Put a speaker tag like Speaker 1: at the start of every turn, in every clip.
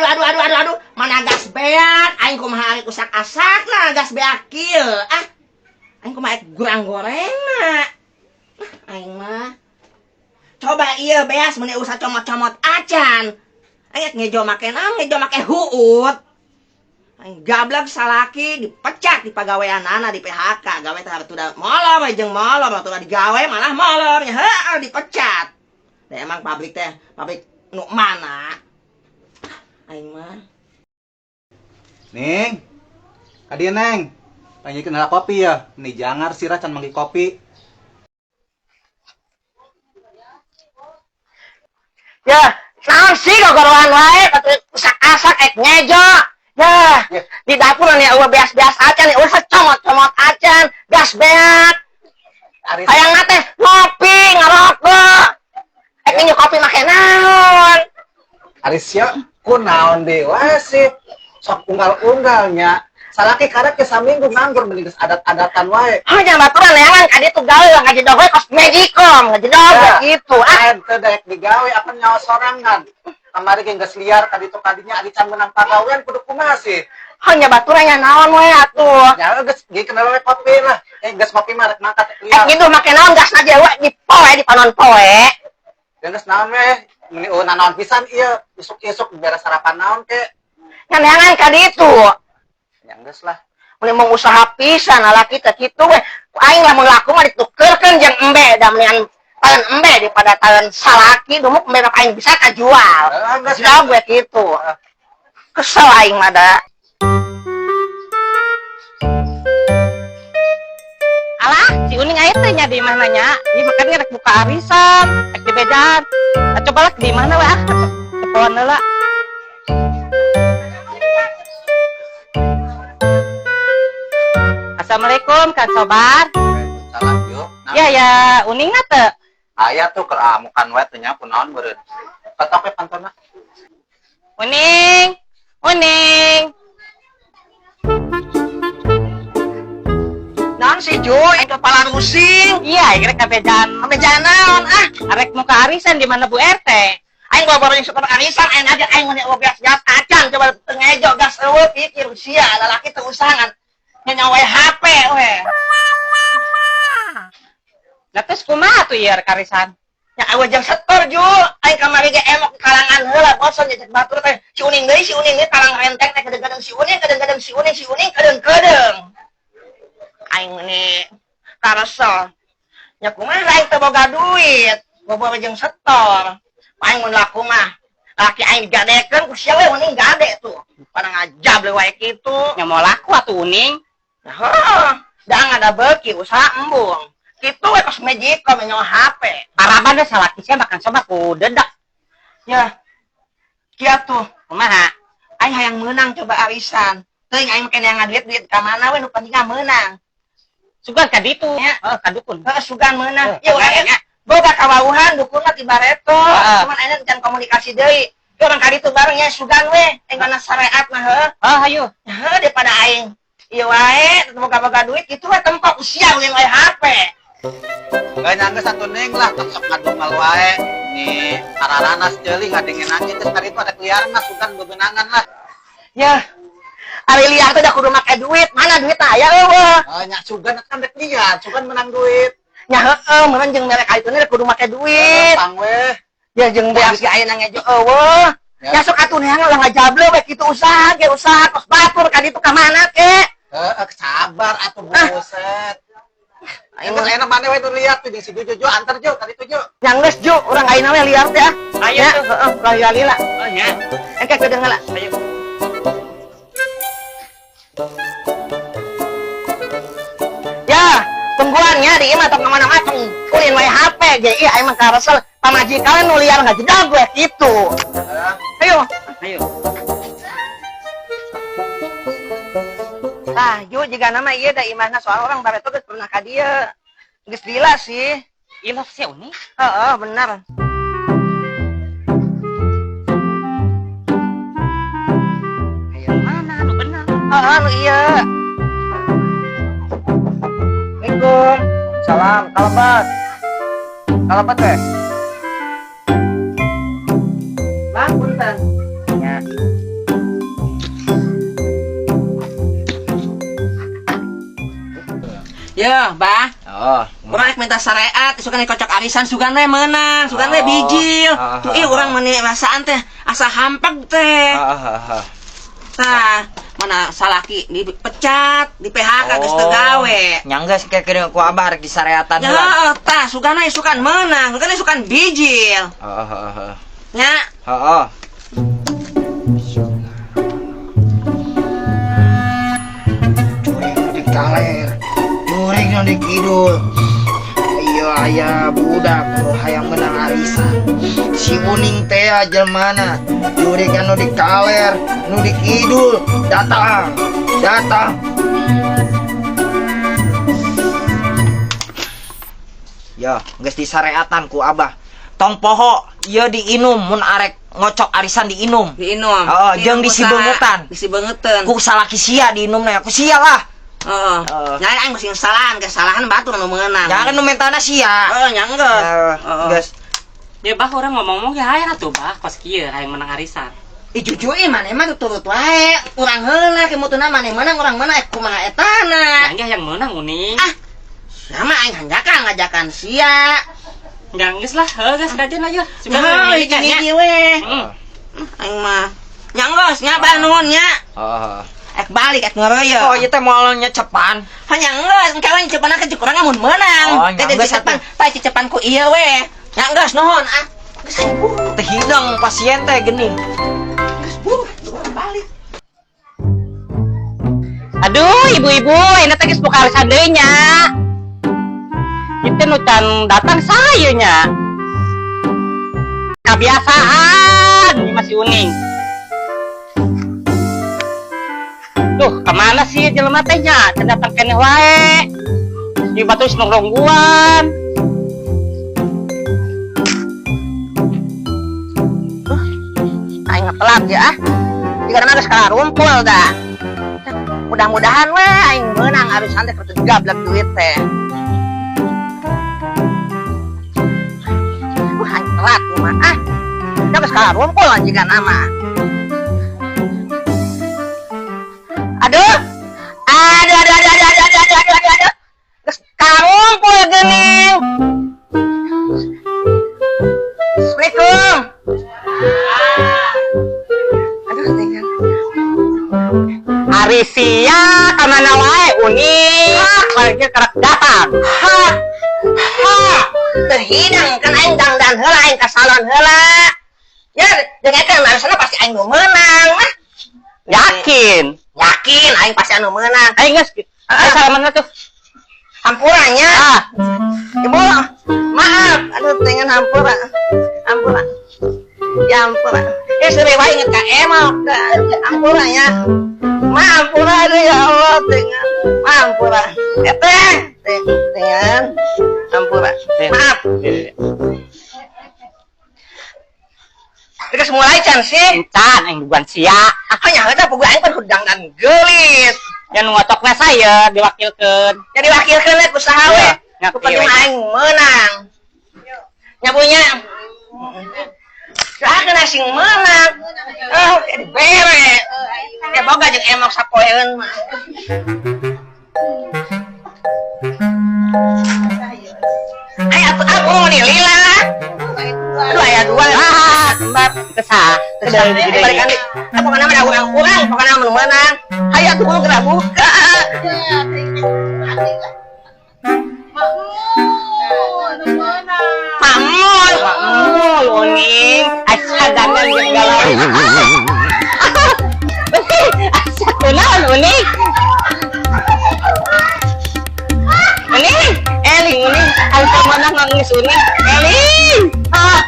Speaker 1: Aduh, aduh, aduh, aduh, aduh, mana gas beak, aing kumaha arek usak-asakna gas beak kieu. Ah. Aing kumaha kurang gorengna. Ah, aing mah. Coba ieu beas mun usah comot-comot acan. Aing ngejo make naon, ngejo make huut. Aing gablek salaki dipecat di pagaweanana, di PHK. Gawe teh udah molor we jeung molor, atuh digawe malah molor nya heuh dipecat. Da emang pabrik teh pabrik nu mana? Aing mah.
Speaker 2: Ning. Ka dieu, Neng. Panggilkeun heula kopi ya. Nih jangar sirah can manggil kopi.
Speaker 1: Ya, naon sih gogoroan wae atuh usak-asak ek ngejo. Ya, di dapur nih eueuh beas-beas acan, eueuh comot-comot acan, gas beak. Hayang teh ngopi, ngarokok. Ek nginyu kopi make naon?
Speaker 2: Ari sia kunaon deui wae sih. Sok unggal-unggalnya. Salaki karek ke saminggu nganggur mending geus adat-adatan wae.
Speaker 1: Hanya baturan neangan ka ditu gawe ngajedog we kos Magicom, ngajedog
Speaker 2: Ya.
Speaker 1: gitu. Ah,
Speaker 2: Ente daek digawe apa nyawa sorangan. Kamari ge geus liar ka ditu kadinya ari can meunang pagawean kudu kumaha sih.
Speaker 1: Hanya baturan nya naon we atuh.
Speaker 2: Nya geus ge kenal we kopi lah. Geus kopi mah rek mangkat rek liar.
Speaker 1: Ek ngiduh make naon gas aja we di poe di panon poe.
Speaker 2: Dan geus naon we meni eueuh nanaon pisan ieu isuk-isuk beres sarapan naon ke.
Speaker 1: Nya neangan ka ditu.
Speaker 2: Ya geus lah.
Speaker 1: Mun mau usaha pisan lalaki teh kitu we. Aing lamun laku mah ditukeurkeun jeung embe da mendingan taeun embe daripada taeun salaki dumuk embe mah aing bisa kajual.
Speaker 2: Heeh, geus.
Speaker 1: Jauh gue kitu. Kesel aing mah da.
Speaker 3: Alah, si Uning aya teh nya di mana nya? Ieu makan rek buka arisan, rek dibejaan. Ah, coba lah di mana we ah? Telepon heula. Assalamualaikum, Kang Sobar.
Speaker 2: Waalaikumsalam, yo. Nah,
Speaker 3: Ya, ya, Uning na teu?
Speaker 2: Aya tuh keur amukan we teh nya kunaon beureun. Ketok we pantona.
Speaker 3: Uning, Uning.
Speaker 1: Naon sih, Ju? Aing kepala rusing.
Speaker 3: Iya, aing rek kabejaan.
Speaker 1: Kabejaan naon ah?
Speaker 3: Arek muka arisan di mana Bu RT?
Speaker 1: Aing bawa yang suka arisan, aing aja aing mun eueuh beas-beas acan coba teu ngejo gas eueuh pikir sia lalaki teu usahan. Nyawa HP we.
Speaker 3: Lah terus kumaha tuh ieu rek arisan?
Speaker 1: Nya eueuh jeung setor, Ju. Aing kamari ge emok kalangan heula bosan nya cek batur teh. Si Uning deui, si Uning deui talang renteng teh kadang-kadang si Uning, kadang-kadang si Uning, si Uning kadang-kadang. Aing ini karesel. Nya kumaha aing teu boga duit, boga jeung setor. Aing mun laku mah laki aing digadekeun ku sia we mending gade tuh. Pada ngajable wae kitu.
Speaker 3: Nya mau laku atuh Uning.
Speaker 1: Nah, heuh, da ada beuki usaha embung. Kitu we kos Magicom nyawa HP.
Speaker 3: Paraban we salaki sia makan soba ku dedak.
Speaker 1: Ya. Kieu tuh.
Speaker 3: Kumaha?
Speaker 1: Aing hayang meunang coba arisan. Teuing aing make neangan duit-duit ka mana we nu penting mah meunang.
Speaker 3: Sugan ka ditu.
Speaker 1: Ya.
Speaker 3: Heeh, ka dukun.
Speaker 1: Heeh, sugan meunang.
Speaker 3: Heeh,
Speaker 1: Ya aing
Speaker 3: nya.
Speaker 1: boga kawauhan dukun mah ti bareto.
Speaker 3: Heeh.
Speaker 1: Cuman aing can komunikasi deui. Ke urang ka ditu bareng nya sugan we. Aing kana syariat mah heuh.
Speaker 3: Heeh, hayu.
Speaker 1: Heuh, daripada aing ieu wae boga-boga duit kitu we tempok usia ulin wae HP.
Speaker 2: Enggak nyangga satu neng lah, tong sok ngadumal wae. Nih, araranas ceuli ngadengin aja geus tadi itu ada liar mah sugan bebenangan lah.
Speaker 1: Ya. Ari liar teh da kudu make duit, mana duit aya eueuh.
Speaker 2: Oh, nya sugan kan dek liar, sugan menang duit.
Speaker 1: Nya heueuh, meureun jeung merek ka itu nih kudu make duit.
Speaker 2: Pang we.
Speaker 1: Ya jeung beas ge aya ngejo eueuh.
Speaker 2: Ya.
Speaker 1: Ya sok atuh neangan ulah ngajable we kitu usaha ge usaha kos batur ka ditu ka mana ke.
Speaker 2: Heeh, sabar atuh
Speaker 1: Ah.
Speaker 2: buset.
Speaker 1: Aing
Speaker 2: Aing enak mana we nu liar tuh jeung si Juju, Ju antar Ju ka ditu Ju.
Speaker 1: Yang geus Ju, urang ayeuna we liar teh ah.
Speaker 3: Ayo
Speaker 1: Ya,
Speaker 3: tuh.
Speaker 1: heeh, ulah lila-lila.
Speaker 3: Oh nya.
Speaker 1: Engke kedeung heula.
Speaker 3: Ayo.
Speaker 1: Ya, tungguan nya di imah tong kemana-mana tong ulin wae HP ge ieu aing mah karesel pamajikan nu liar ngajedog we kitu. Ayo.
Speaker 3: Ayo.
Speaker 1: Tah, Ju jiga nama ieu da imahna soal orang bareto geus pernah ka dieu. Geus lila sih.
Speaker 3: Ilaf sih Uni.
Speaker 1: Heeh, bener.
Speaker 3: Ayo mana nu bener?
Speaker 1: Heeh, nu ieu.
Speaker 2: Assalamualaikum. Salam, kalabat. Kalabat teh.
Speaker 1: Bang, punten.
Speaker 3: Ya.
Speaker 1: Ya, Bah.
Speaker 4: Oh.
Speaker 1: Urang rek minta syariat, sugan kocok arisan sugan we meunang, sugan we
Speaker 4: Oh.
Speaker 1: bijil.
Speaker 4: Ah,
Speaker 1: Tuh ih
Speaker 4: ah,
Speaker 1: urang meni rasaan teh asa hampeg teh.
Speaker 4: Ah, ah, ah.
Speaker 1: Tah, mana salaki dipecat, di PHK geus teu gawe.
Speaker 4: Nya geus kira ku abah rek disareatan heula.
Speaker 1: Ya, tah sugan we sugan meunang, sugan we sugan bijil.
Speaker 4: Heeh, heeh, heeh.
Speaker 1: Nya,
Speaker 4: Heeh.
Speaker 5: Jurig nu di kaler, jurig nu di kidul. Ayo aya budak nu hayang menang arisan. Si Uning teh jelmana, jurig anu di kaler, nu di kidul, datang, datang.
Speaker 4: Ya, geus disareatan ku abah. Tong poho, ieu diinum mun arek ngocok arisan diinum.
Speaker 1: Diinum.
Speaker 4: Heeh, jeung
Speaker 1: Diinum ku
Speaker 4: disibeungetan.
Speaker 1: saha? Disibeungetan.
Speaker 4: Ku salaki sia diinumna, ku sia lah.
Speaker 1: Heeh.
Speaker 4: Heeh.
Speaker 1: Nya aing masih kesalahan, kesalahan batur nu meunang.
Speaker 4: Jangan nu mentana sia.
Speaker 1: Heeh, nya geus.
Speaker 4: Heeh,
Speaker 1: Heeh.
Speaker 4: geus.
Speaker 3: Ya bah urang ngomong-ngomong ya hayang atuh bah kos kieu hayang menang arisan.
Speaker 1: Ih jujur ih maneh mah turut wae. Urang heula kemutuna maneh meunang urang meunang kumaha etana.
Speaker 3: Yang hayang meunang Uning.
Speaker 1: Ah. Sama aing hanjakan ngajakan sia.
Speaker 3: Enggak geus lah, heuh geus kajen aja.
Speaker 1: Heuh, hiji-hiji we.
Speaker 3: Heeh.
Speaker 1: Aing mah. Nya geus nya bah nuhun nya.
Speaker 4: Heeh.
Speaker 1: Ek balik ek ngeroyo.
Speaker 4: Oh, ieu teh moal nyecepan.
Speaker 1: Hanya geus engke we nyecepana ke urang mun meunang.
Speaker 4: Oh, nya
Speaker 1: Teh
Speaker 4: geus
Speaker 1: dicepan, tah cicepan ku ieu we. Nya geus nuhun ah. Geus aing buru.
Speaker 4: Teh hidang pasien teh geuning.
Speaker 1: Geus buru, urang balik.
Speaker 3: Aduh, ibu-ibu, ini teh geus buka arisan deui nya. Itu nu can datang saya nya. Kebiasaan, ini masih Uning. Duh, kemana sih jelema teh nya? Can datang keneh wae. Di batu geus nongkrongguan.
Speaker 1: Aing ngetelat ya ah. Jika geus karumpul dah. Mudah-mudahan we aing meunang arisan teh kudu gablek duit teh. Wah, aing telat ieu mah ah. Da geus karumpul jika nama. Aduh. Aduh aduh aduh aduh aduh aduh aduh aduh aduh. Geus karumpul geuning. Assalamualaikum. Aduh, tinggal.
Speaker 3: Ari sia kamana wae Uning? Lagi kerek datang.
Speaker 1: Ha. Ha. Terhidang kan aing dangdan heula aing ka salon heula. Ya, jeung eta maksudna pasti aing nu meunang mah.
Speaker 3: Yakin.
Speaker 1: Yakin aing pasti anu meunang.
Speaker 3: Aing geus. Aing salaman tuh.
Speaker 1: Hampura nya.
Speaker 3: Ah.
Speaker 1: Ibu, maaf. Aduh, dengan hampura. Hampura. Ya hampura. Seri wae inget ka emok. Hampura nya. Maaf, hampura aduh ya Allah, dengan hampura. Teh, teh, dengan hampura. Maaf. Geus mulai can sih.
Speaker 3: Encan aing dugan sia.
Speaker 1: Ah, nya heula puguh aing pan hudang dan geulis.
Speaker 3: Yang ngocokna saya diwakilkeun.
Speaker 1: Jadi wakilkeun we ku saha we.
Speaker 3: Ya,
Speaker 1: Ku penting
Speaker 3: iya,
Speaker 1: aing meunang. Nya punya. Saha kena sing meunang. Oh, bere. Ya boga jeung emok sapoeun mah. Ay, atuh aku nih lila. Aduh, aya dua.
Speaker 3: Ah, kembar kesah.
Speaker 1: Kesah. Balikan deui. Ah, pokokna mah da urang-urang, pokokna mah nu meunang. Hayu atuh kudu geura buka. Mamul.
Speaker 3: Mamul Uning. Asa dandan jeung galau. Asa kunaon Uning? Uning, eling Uning, asa mana nangis Uning? Eling. Ah.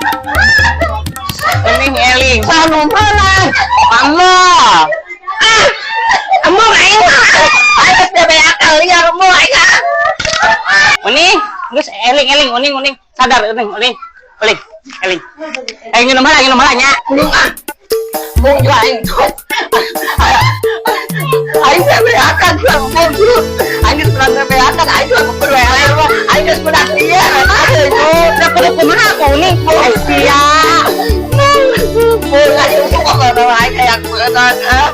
Speaker 3: Uning eling.
Speaker 1: Sanu meunang.
Speaker 3: Mamul.
Speaker 1: Ah. Embung aing mah. Aing geus teu akal liar embung aing ah.
Speaker 3: Uning, geus eling eling Uning Uning, sadar Uning Uning. Eling, eling. Aing nginum heula nya.
Speaker 1: Embung ah. Embung juga aing. Aing teu beakan juga embung dulu. Aing geus pernah teu beakan, aing juga kudu eleh mah. Aing geus pernah liar. Aduh,
Speaker 3: Da kudu kumaha ku Uning? Ai sia.
Speaker 1: Embung aing kok kalau aing kayak meunang ah.